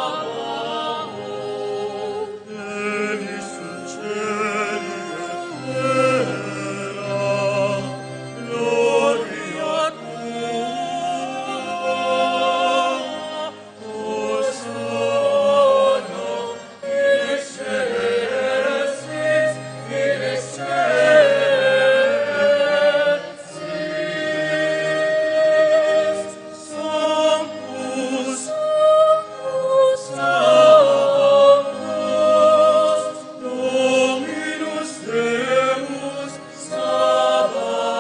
Sanctus, Sanctus, Dominus Deus Sabaoth. Sanctus, Sanctus, Sanctus, Dominus Deus Sabaoth.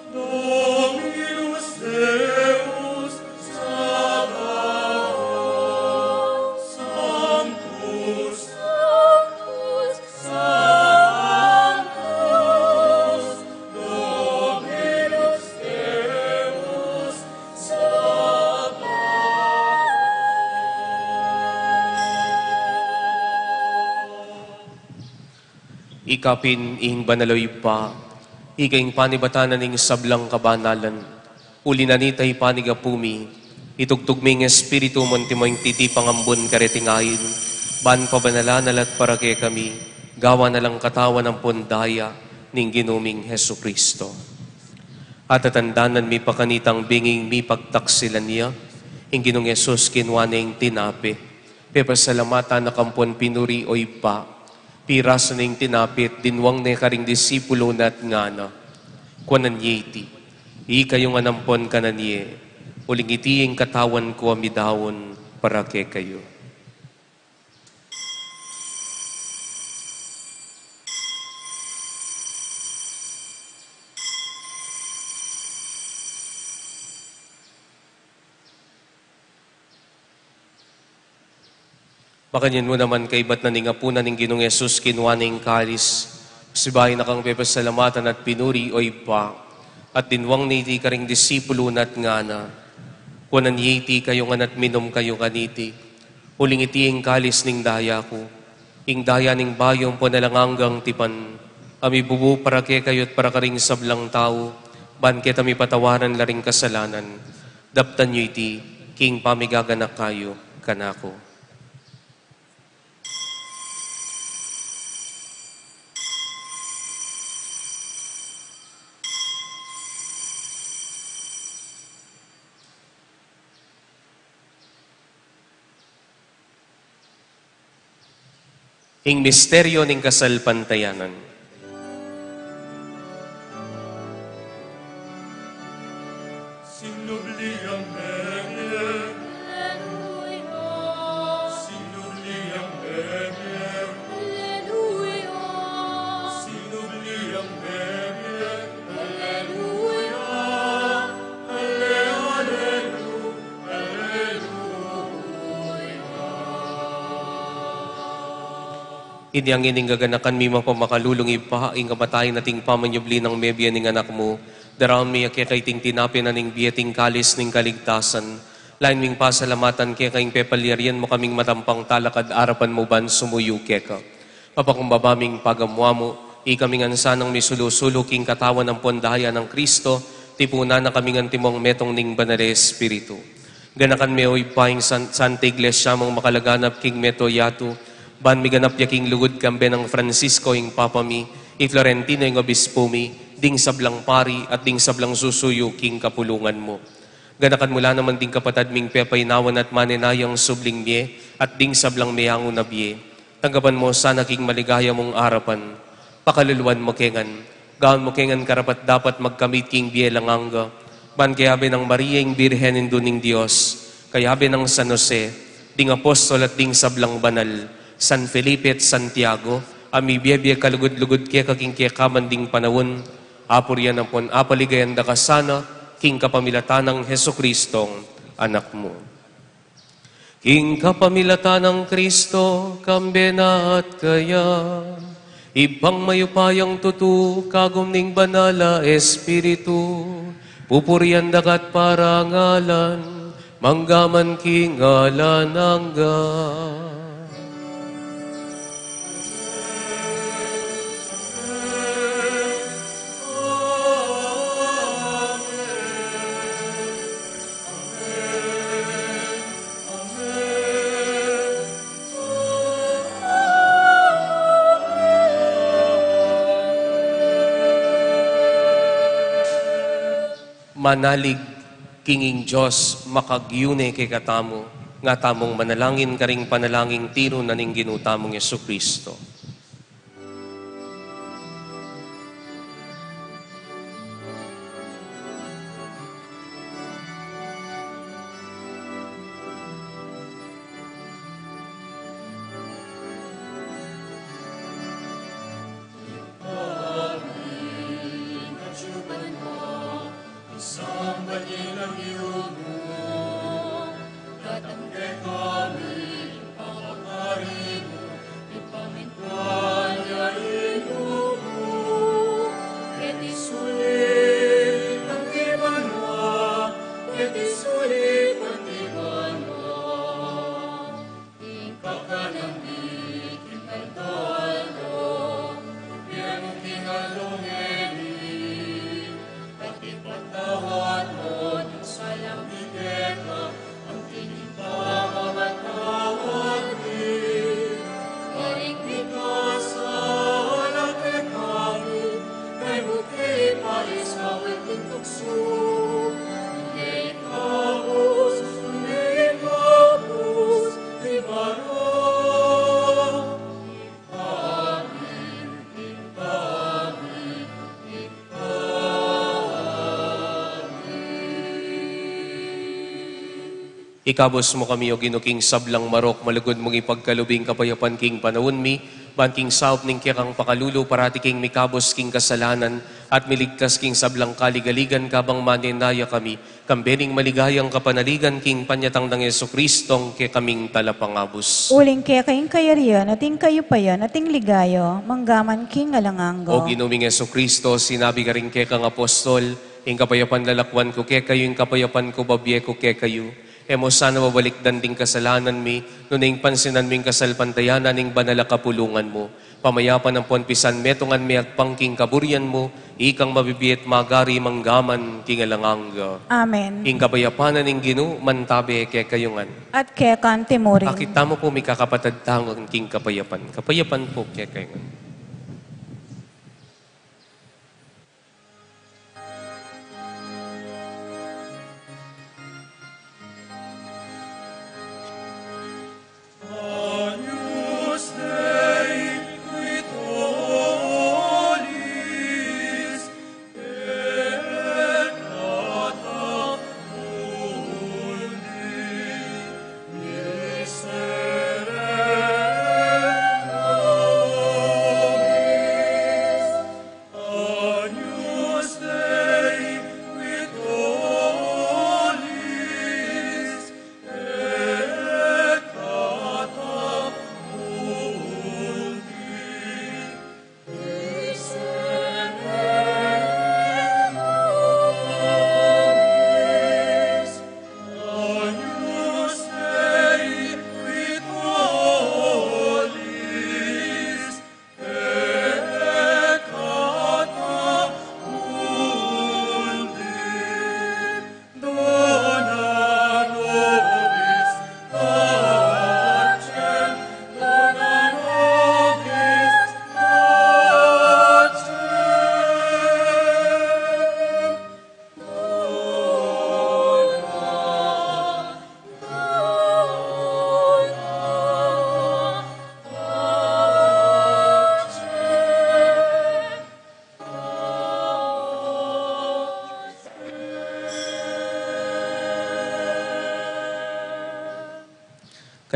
Dominus Deus Sabaoth, Sanctus, Sanctus, Sanctus, Dominus Deus Sabaoth. Ika pin ing banal, o Ibpa, ika ing panibatan na ning sablang kabanalan. Uli na nita, ipanyawad mi, itugtug mi ing Espiritu mu, anti mo ing titipang ambun kareting ain, ban pabanalan na la at para kekami, gawan na lang katawan ampon daya ning Ginu ming Jesucristo. At tatandanan mi pa kanitang binging mipagtaksilan ya, ing Ginung Jesus kinua ne ing tinape, pepasalamatan na ampon pinuri, o Ibpa, pirasan ne ing tinape at dinwang ne karing disipulu na at ngana: Kuanan ye iti, ikayu ngan ampon kanan ye, uling iti ing katawan ku a midaun para kekayu. Makanyan mu naman, kaibat na ning apunan, ing Ginung Jesus kinua ne ing kalis, sibayu na kang pepasalamatan at pinuri, o Ibpa, at dinwang ne iti karing disipulu na at ngana: Kuanan ye iti, ikayu ngan at minum kayu kaniti, uling iti ing kalis ning daya ku, ing daya ning bayu ampon alang anggang tipan, a mibubu para kekayu at para karing sablang tau, ban keta mipatawaran la ring kasalanan. Daptan yu iti king pamigaganaka yu kanaku. Ing misteryo ning kasalpantayanan. Sinubli yang bebe. Sinubli yang bebe. Sinubli yang bebe. Inyang ini, gaganakan mi mapamakalulung Ibpa, ing kamatayan at ing pamanyubli nang mebie ning Anak mu, daraun mi keka iting tinape na ning bie at ing kalis ning kaligtasan. Lain ming pasalamatan keka ing pepalyarian mu kaming matampang talakad arapan mu ban sumuyu keka. Papakumbaba ming pagamuan mu, ikami ngan sanang misulu-sulu king katawan ampon daya nang Kristo, tipunan na kami ngan timong metung ning Banal a Espiritu. Ganakan me, o Ibpa, ing San-, Santa Iglesia mung makalaganap king meto yatu, ban miganap ya king lugud kambe nang Francisco ing Papa mi, i Florentino ing Obispo mi, ding sablang pari, at ding sablang susuyu king kapulungan mu. Ganakan mu la naman ding kapatad ming pepainawan at manenayang subling mie, at ding sablang meangu na bie. Tanggapan mu sana king maligaya mung arapan. Pakaluluan mu ke ngan. Gawan mu ke ngan karapat-dapat magkamit king bie alang angga. Ban kayabe nang Maria ing Birhen Indu ning Dios, kayabe nang San Jose, ding apostol at ding sablang banal, San Felipe at Santiago, a mibie-bie kalugud-lugud keka king kekaman ding panaun, apurian ampon apaligayan da ka sana, king kapamilatan nang Jesucristong Anak mu. King kapamilatan nang Kristo, kambe na at kaya, Ibpang mayupayang tutu, kagum ning Banal a Espiritu, pupurian da ka at parangalan, manggaman king alang angga. Manalig king ing Dios makagyu ne kekatamu, nga tamung manalangin karing panalangin tiru na ning Ginu tamung Jesucristo. Ikabus mu kami, O Ginu, king sablang marok, malugud mung ipagkalub ing kapayapan king panaun mi, ban king saup ning kekang pakalulu, parati kaming mikabus king kasalanan, at miligtas king sablang kaligaligan, kabang manenaya kami, kambe ning maligayang kapanaligan king panyatang nang Jesucristong kekaming Talapangabus. Uling keka ing kayarian, at ing kayupayan, at ing ligaya, manggaman king alang angga. O Ginu ming Jesucristo, sinabi karing kekang apostol, Ing kapayapan lalakwan ku kekayu, ing kapayapan ku babie ku kekayu. E mu sana babalikdan ding kasalanan mi, nune ing pansinan mu ing kasalpantayanan ning banal a kapulungan mu. Pamayapan ampon pisan metungan me agpang king kaburian mu, ikang mabibie at magari manggaman king alang angga. Amen. Ing kapayapan na ning Ginu mantabe kekayu ngan. At keka mu rin. Akit tamu pu, mikakapatad tamu king kapayapan. Kapayapan pu kekayu ngan.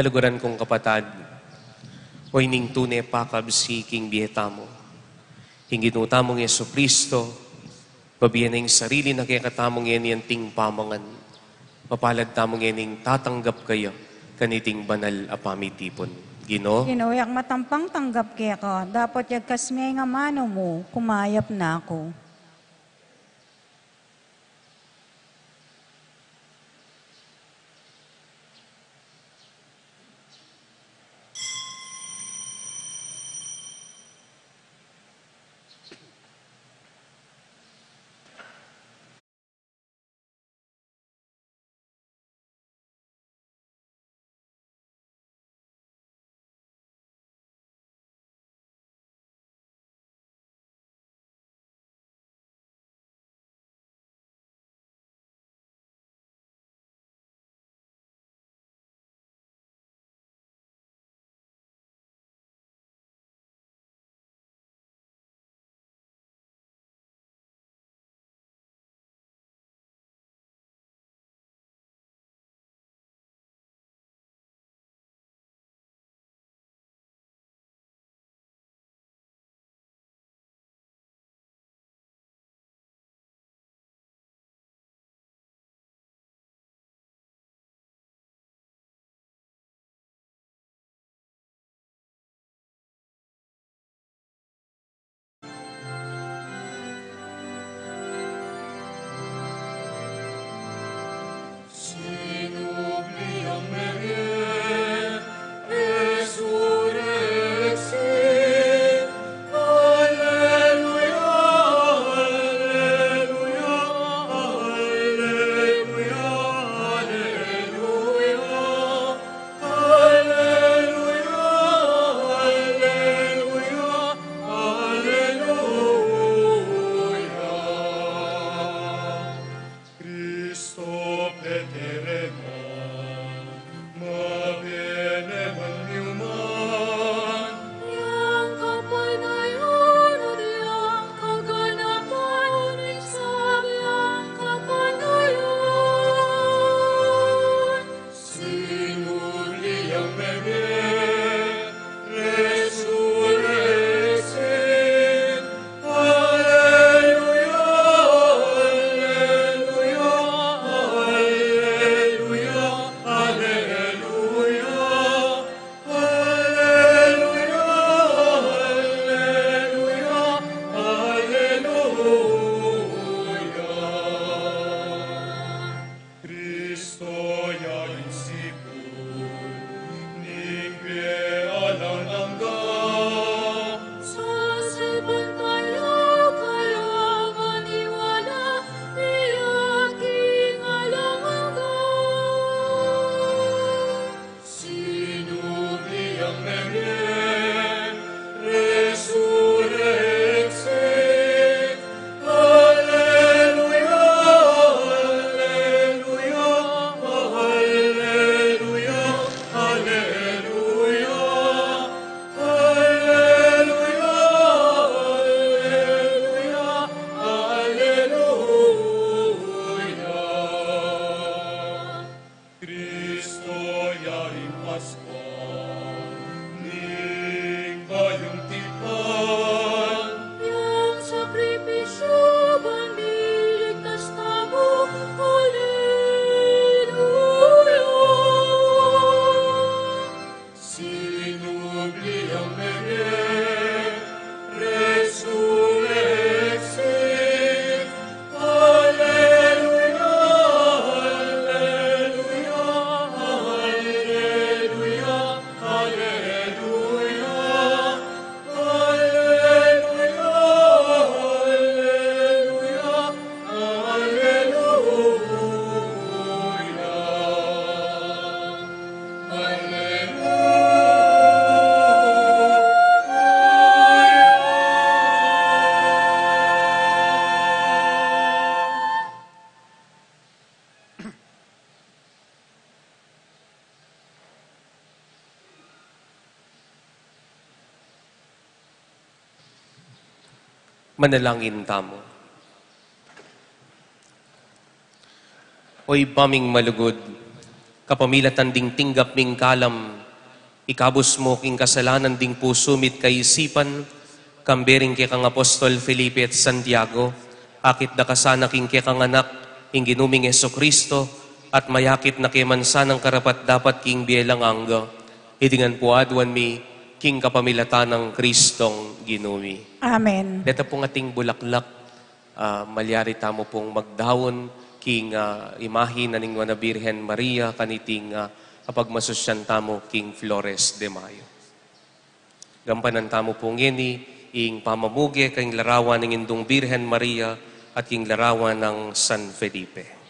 Kaluguran kung kapatad, o ining tune pakabsi king bie tamu. Ing Ginu tamung Jesucristo, pabie na ing sarili na kekatamu ngeni anting pamangan. Mapalad tamu ngening tatanggap kaya kaniting banal a pamitipun. Ginu, Ginu, yak matampang tanggap keka, dapot yagkas me ing amanu mu, kumayap na ku. Cristo, peteremang, mabene man miuman. Yang kapanayan at yang kaganapan, ing sabiang kapanayan. Sinuri yang meme, resurrexit. Alleluia, alleluia, alleluia, alleluia. Alleluia, alleluia, alleluia. Cristo ya ing sipul, ning pie alang angga. Sasipun tayu kaya maniwala, iya king alang angga. Sinubli yang meme, resurrexit. Alleluia, alleluia, alleluia, alleluia. Alleluia, alleluia, alleluia. Cristo ya ing Paskua, ning bayung tipan. Yang sakripisyu ban miligtas tamu. Alleluia. Sinubli yang meme, resurrexit. Alleluia, alleluia, alleluia, alleluia. Alleluia, alleluia, alleluia. Manalangin tamu. O Ibpa ming malugud, Kapamilatan ding tinggap ming kalam, ikabus mu king kasalanan ding pusu mi't kaisipan, kambe ring kekang apostol Felipe at Santiago, akit da ka sana king kekang Anak, ing Ginu ming Jesucristo, at mayakit na ke man sanang karapat-dapat king bie alang angga. Iti ngan pu aduan mi, king kapamilatan nang Kristong Ginu mi. Amen. Deta pung ating bulaklak, ah, malyari tamu pung magdaun king, ah, imahe na ning Nuan a Birhen Maria kaniting, ah, apagmasusyan tamu king Flores de Mayo. Gampanan tamu pu ngeni ing pamamuge king larawan ning Indung Birhen Maria at king larawan nang San Felipe.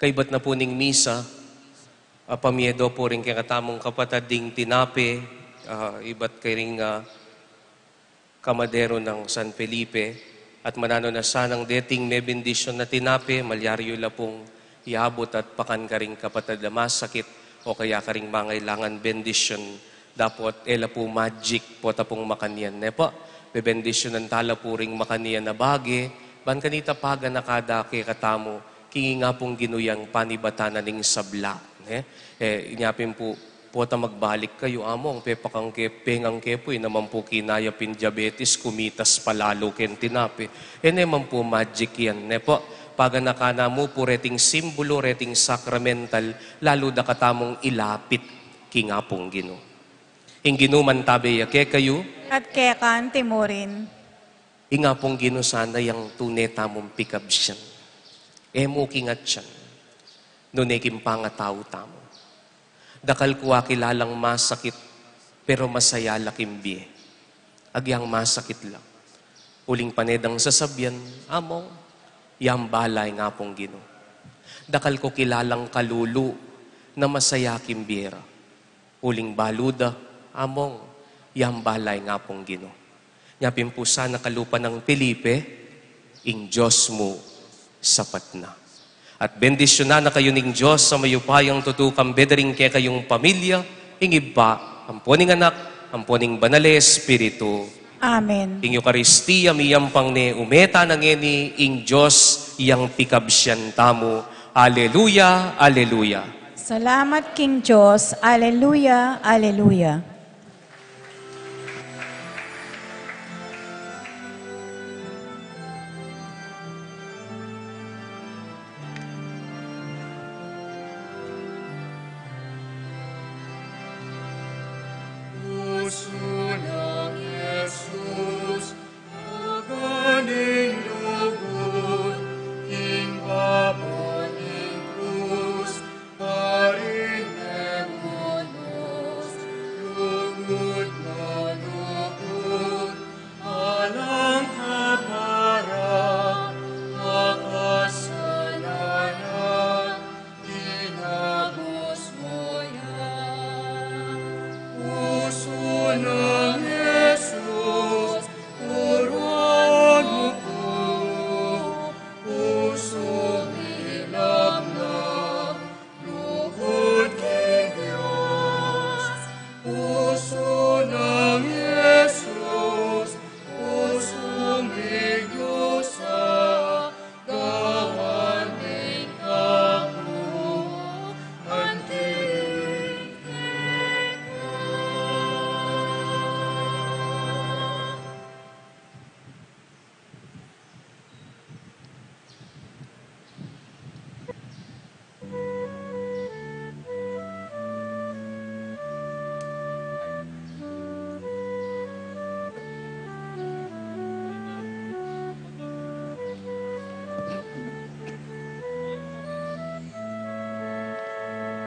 Kaibat na pu ning misa, ah, pamiedo pu ring kekatamung kapatad ding tinape, ah, ibat kay ring, ah, kamaderu nang San Felipe, at mananu na sanang deting mebendisyun na tinape, malyari yu la pung iabut at pakan karing kapatad a masakit, o kaya karing mangailangan bendisyun, dapot e la pu magic pota pung makanyan, ne pu? Bebendisyunan ta la pu ring makanyan a bage, ban kanita paganaka da kekatamu, king ing Apung Ginu yang panibatan na ning sabla, ne? E, inya pin pu, pota magbalik kayu, Among, pepakang ke, pengang ke pu, e naman pu kinaya pin diabetes, kumitas pa lalu keng tinape. E ne man pu magic yan, ne pu? Paganaka na mu pu reting simbulu, reting sakramental, lalu da katamung ilapit king Apung Ginu. Ing Ginu mantabe ya kekayu. At keka mu rin. Ing Apung Ginu sana yang tune tamung pikabsian. E mu king atian, nune king pangatau tamu. Dakal ku a kilalang masakit, pero masaya la king bie. Agyang masakit la. Uling pane dang sasabian, Among, yang bala ing Apung Ginu. Dakal ku kilalang kalulu na masaya king bie ra. Uling balu da, Among, yang bala ing Apung Ginu. Nya pin pu sana kalupa nang Felipe, ing Dios mu sapat na. At bendisyunan na kayu ning Dios a mayupayang tutu, kambe da ring kekayung pamilya, ing Ibpa, ampo ning Anak, ampo ning Banal a Espiritu. Amen. Ing Eukaristia miyampang ne, ume tana ngeni ing Dios yang pikabsian tamu. Aleluya, aleluya. Salamat king Dios. Aleluya, aleluya.